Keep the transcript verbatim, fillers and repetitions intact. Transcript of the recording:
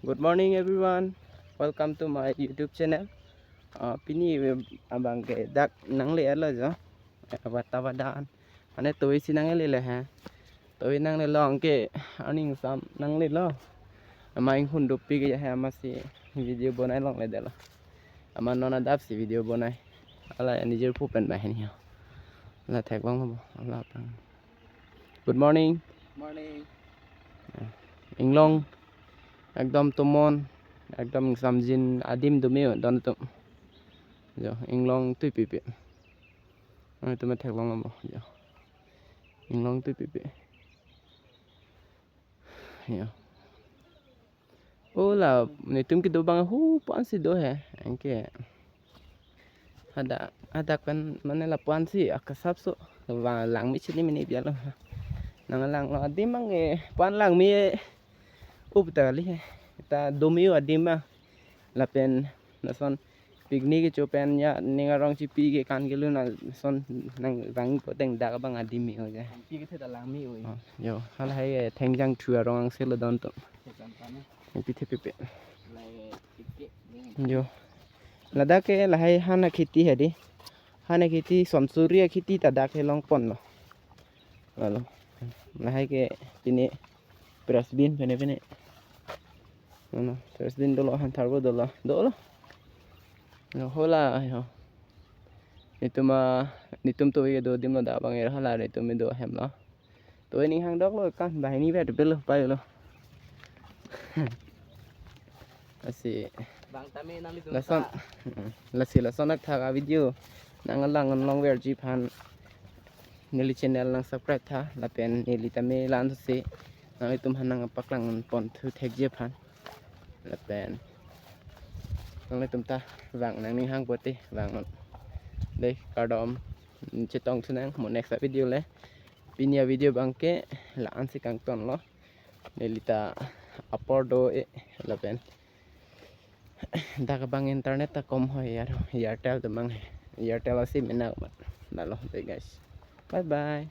Good morning everyone. Welcome to my YouTube channel. Ah, pini abang ke dak nangle alo jo. Eh, wata wadan. Mane tovi si nangle le he. Tovi nanglelo anke aning sam nanglelo. Amat inghun dopik ke he, amatsi video bonai longledetlo. Amat non adap si video bonai. Hala nijor phu pen banghini ho. Hala theklonglo bo. Hala aphrang. Good morning. Morning. Inglong ekdom tomon, ekdom samjin adim do me-o don atum. Jo, inglong tui pipe. Anu atum theklonglo bo. Jo. Inglong tui pipe. Jo. O la, netum kedo abang hu puan si do he. Anke hadak, hadak pen mane la puan si akesap so. Wa langme chini mene bialo. Nang langlo adim abang e, puan langme up ta kali he. Ta do me-o adim abang. Lapen lason picnic kecho pen ya ning arong chipi ke kan kelun lason nang rang poteng dak abang adim me-o je. Pi kethe ta langme-o. Oh, jo, halahai, eh, Thengjang thu arong angse lo don atum. Thekan tame. Pi the pipe. Lai pipe. Jo. Ladak ke lahai han akheti hedi. Han akheti, son suri akheti ta dak he longponlo. Lalo. Lahai ke pine press bin pine pine. Ano, press bin dolo, han tharbo dolo. Dolo. No, hala, ayo. Netum a, netum tovi kedo adim lo dak abang er hala netum kedo ahem lo. Tovi ning hangdoklo kan, banghini vet belo pailo. Lasi Bang tame nanglitum lason ta. Lasi lason akthak a video nang langdun longverji aphan neli channel nang subscribe tha, lapen neli tame la-an si nanglitum aphan nang paklang pon thu thekji aphan. Lapen nanglitum ta vang nang ning hang pote vangnon. Dei, kardom, chetong thu nang mo next video le. Pini a video abang ke la-an si kangtonlo. Neli ta apor do-e lapen dak abang internet ta kom ho, Air, Airtel damang he. Airtel a sim enak mat. Lalo dei guys. Bye bye.